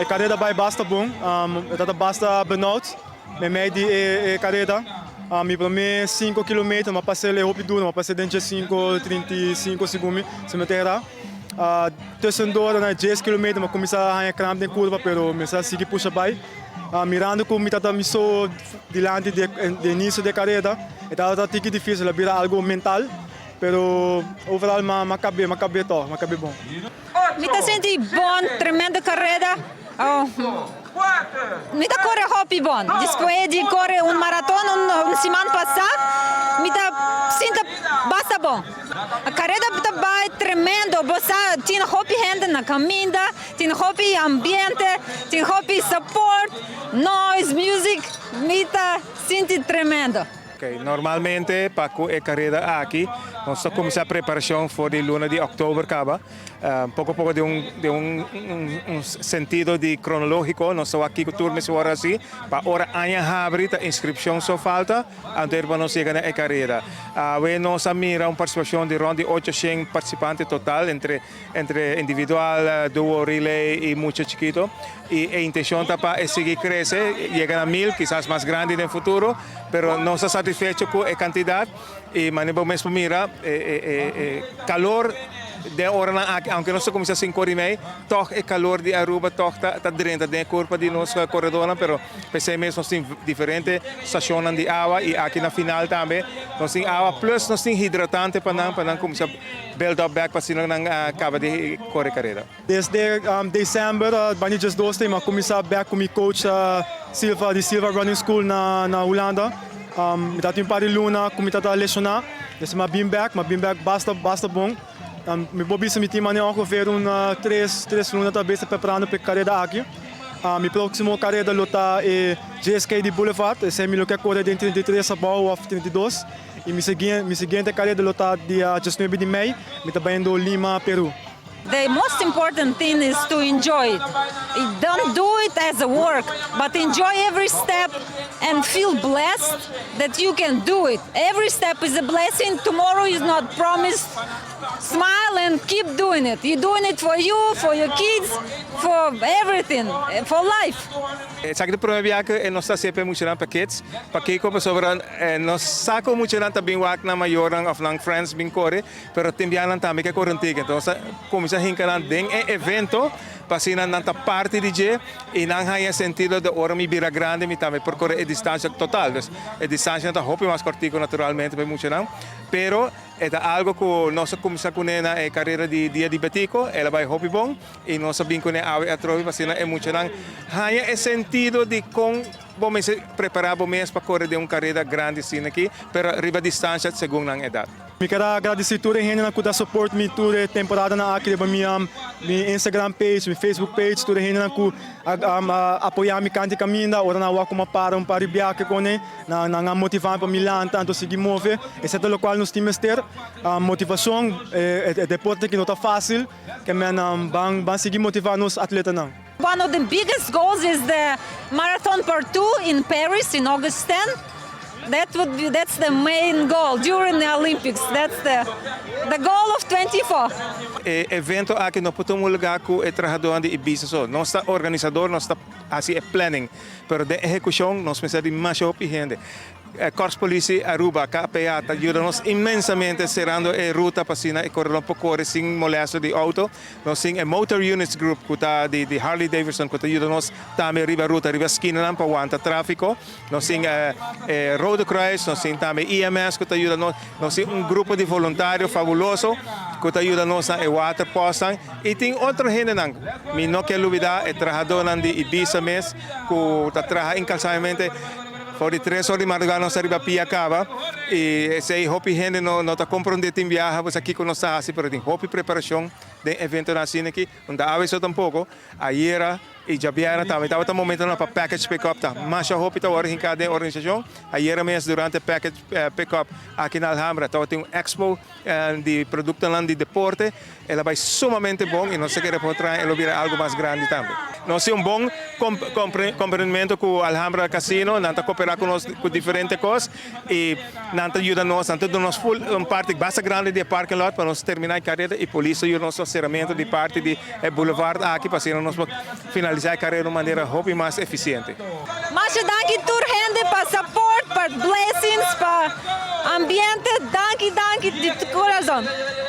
Kareda a bai basta bon, e tabata basta benauwd meimei di e kareda. Mi prome 5 kilometer m'a pas'é hopi duro, m'a pas'é den 5:35, segun mi, si mi no ta erá. Tussendoor na 10 kilometer m'a kuminsá haña kramp den kurpa, pero mi a sigui pusha bai. Mirando ku mi tabata mi so dilanti di inisio di e kareda, e tabata tiki difísil, a bira algu mental, pero overal m'a kab'é tòg, m'a kab'é bon. Mi ta sinti bon, tremendo kareda. Oh, mi ta kore hopi bon. Despues di kore un maraton un siman pasá, mi ta sinti basta bon. E kareda ta bai tremendo. Bo tin hopi hende na kaminda, tin hopi ambiente, tin hopi support, noise, music. Mi ta sinti tremendo. Ok, normalmente pa e kareda aki, nos ta kuminsá preparashon for di luna di òktober kaba. Poko poko di un sentido di kronológiko, nos ta aki ku tur mes ora asina, pa ora aña habri, ta inskripshon so falta, antes pa nos yega na e kareda. Nos a mira un partisipashon di rònt di 800 partisipante total entre individual, duo, relay i mucha chikitu. I e intenshon ta pa sigui krese, yega na 1000, kisas mas grandi den futuro, pero nos ta satisfecho ku e kantidat i manera mes mira e kalor di ora nan aki, aunke nos kuminsá 5:30, toch e kalor di Aruba toch ta drenta den kurpa di nos koredónan, pero p'esei mes nos tin diferente stashon di awa i aki na final tambe nos tin awa, plus nos tin hidratante pa nan kuminsá build up back pa asina nan kaba di kore kareda. Desde desèmber, 2012, m'a kuminsá back ku mi coach Silva di Silva Running School na Hulanda. Mi tabatin un par di luna ku mi tabata leshoná. Despues m'a bin back, m'a bin back basta basta bon. Mi por bisa mi tin ongeveer un 3 luna talbes preparando pa e kareda aki. Mi próksimo kareda lo ta e JSK di Boulevard, esei mi lo ke kore den 33 abou òf 32. I mi siguiente kareda lo ta dia 19 di mei, mi ta bayendo Lima, Peru. The most important thing is to enjoy it. Don't do it as a work, but enjoy every step and feel blessed that you can do it. Every step is a blessing. Tomorrow is not promised. Smile and keep doing it. You're doing it for you, for your kids, for everything, for life. Esaki ta e promé biaha ku nos ta hasi mucha pa kids, pa kiko pasobra nos sa ku mucha ta bin wak nan mayor òf nan friends bin kore, pero tin biaha tambe ke kore antigo. Anto, kuminsá hinka nan den e evento, pa asina nan ta parti di dje i nan haña sentido di ora mi bira grandi mi tambe por kore e distansia total. Dus, e distansia ta hopi mas kòrtiku naturalmente pa mucha nan, pero e ta algu ku nos a kuminsá kuné na e kareda di Dia di Betico, el a bai hopi bon i nos a bin kuné awe atrobe pa asina e mucha nan haña e sentido di kon bo mester prepará bo mes pa kore den un kareda grandi asina aki, pero riba distansia segun nan edat. Mi ke gradisí tur hende ku ta support mi tur temporada nan aki riba mi Instagram page, mi Facebook page, tur hende ku apoyá mi kant'i kaminda, ora nan wak ku m'a para un par di biaha kuné, nan a motivá pa mi lanta, anto sigui move, esei ta lokual nos tin mester, motivashon, e deporte ku no ta fásil, ke men ban sigui motivá nos atletanan. One of the biggest goals is the marathon part 2 in Paris in August 10. That's the main goal during the Olympics. That's the goal of 24. E evento aki no por tuma lugá ku e trahadó di Ibisa so. Nos ta organisadó, nos ta hasi e planning, pero den ehekushon nos mester di mas hopi hende. Korps Politie Aruba, KPA, ta yuda nos inmensamente serando e ruta pa asina e koredó por kore sin molèstia di outo. Nos tin e Motor Units Group ku ta di Harley Davidson ku ta yuda nos tambe riba ruta, riba skina pa wanta tráfiko. Nos tin Rode Kruis, nos tin tambe EMS ku ta yuda nos. Nos tin un grupo di voluntario fabuloso ku ta yuda nos na e waterpost. I tin otro hendenan. Mi no ke lubidá e trahadónan di Ibisa mes ku ta traha inkansablemente. For di 3 or di mardugá nos ta riba pia kaba i esei hopi hende no ta komprondé tin biaha pues aki ku nos ta hasi, pero tin hopi preparashon den eventonan asina aki. No ta awe so tampoko. Ayera i djabièrnè tambe tabata momentonan pa package pick up ta masha hopi ta wòrdu hinká den organisashon. Ayera mes durante package pick up aki na Alhambra tabatin un expo di produktonan di deporte. El a bai sumamente bon i nos ta kere por traha e lo bira algu mas grandi tambe. Nos tin un bon komprendimentu ku Alhambra Casino, nan ta koperá ku nos ku diferente kos i nan ta yuda nos, nan ta duna nos full un parti basta grandi di e parking lot pa nos terminá e kareda i polis ta yuda nos ku seramentu di parti di e boulevard aki pa asina nos por finalisá. realisa e careda di un manera hopi mas eficiente. Masha danki tur hende pa support, pa blessings, pa ambiente. Danki, danki di curason.